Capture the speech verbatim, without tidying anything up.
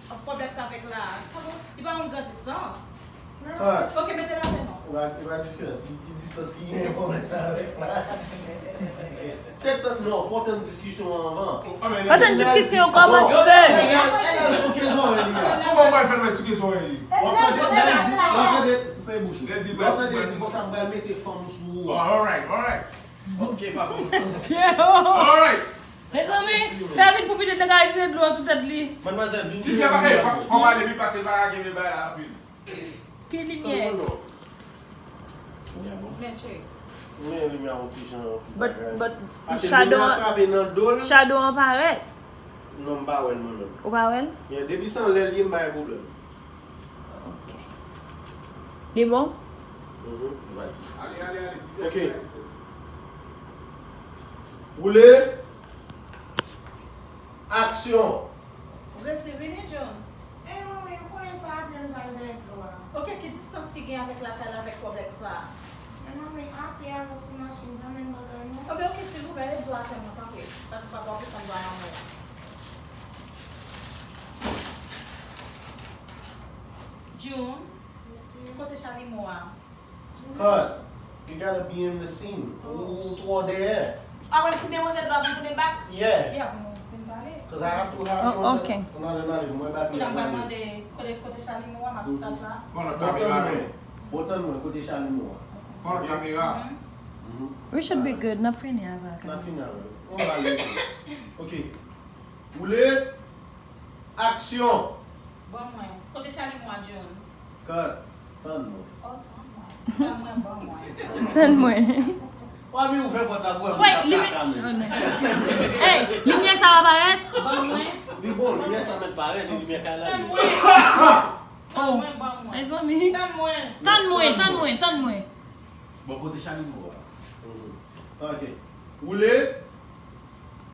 Pwoblèm sa avèk la. Li pa yon gran distans. Alright. Ok, mete l atè non. Ou pa, ou pa diferans. Ki, ki distans ki genyen pwoblèm sa avèk la? Se tann non, fò tann diskisyon an avan. Fò tann diskisyon kòmanse. L al souke zòrèy li a. Kòman w pral fè l wè souke zòrèy li? W ap tande, l al di, w ap tande, koupe bouch ou. W ap tande l di konsa, m pral mete fanm sou ou. Alright, alright. Ok, papa. Alright. Mezanmi, fè vin pou pitit nèg Ayisyen dlo sou tèt li. Madmwazèl, vin. Ti fi a pa, eh, fò, fò pale pi paske l pa ka kenbe bagay la anpil. Ki limyè? Limyè bon. Men cheri. Men limyè yon ti jan. But, but shadow an, shadow an parèt. Non, m pa wè l mwen menm. Ou pa wè l? Yeah, depi se anlè l ye, m pa gen pwoblèm. Ok. Li bon? Mhm. Ok. Woule. Aksyon. Ou resi vini, John? Eh, manmi, ou konnen sa apre m t al dèyè dlo a. Ok, ki distans ki gen avèk lakay la avèk pwoblèm sa a? Men manmi, apre avèk sou machin, pa menm bagay non. Anben, ok, silvouplè, met dlo atè mwen, tanpri. Paske papa w desann dlo a nan mwen. June, kote chalimo a? Cut. You gotta be in the scene. Ou, ou twò dèyè. Apre m fin depoze dlo a pou tounen bak? Yeah. Yeah, pou nou fin pale. 'Cause I have to have you on the, another knowledge. Mwen bat li. Kounye a m pral mande kote, kote chalimo a, m ap stat la. Pran lòt kamera. Bon, tann mwen, kote chalimo a. Pran lòt kamera. We should be good. N ap fini avè l. N ap fini avè l. On va aller. Ok. Woule. Aksyon. Ban mwen. Kote chalimo a, John? Cut. Tann mwen. Oh, tann mwen. Tann mwen, ban mwen. Tann mwen. W ap vin ouvè pòt la pou wè moun k ap kaka menm. Hey, limyè sa va parèt? Ban mwen. Li bon, limyè sa mèt parèt, e limyè kay la. Tann mwen. Tann mwen, ban mwen. Mezanmi. Tann mwen. Tann mwen, tann mwen, tann mwen. Bon, kote chalimo a? Mhm. Ok. Woule.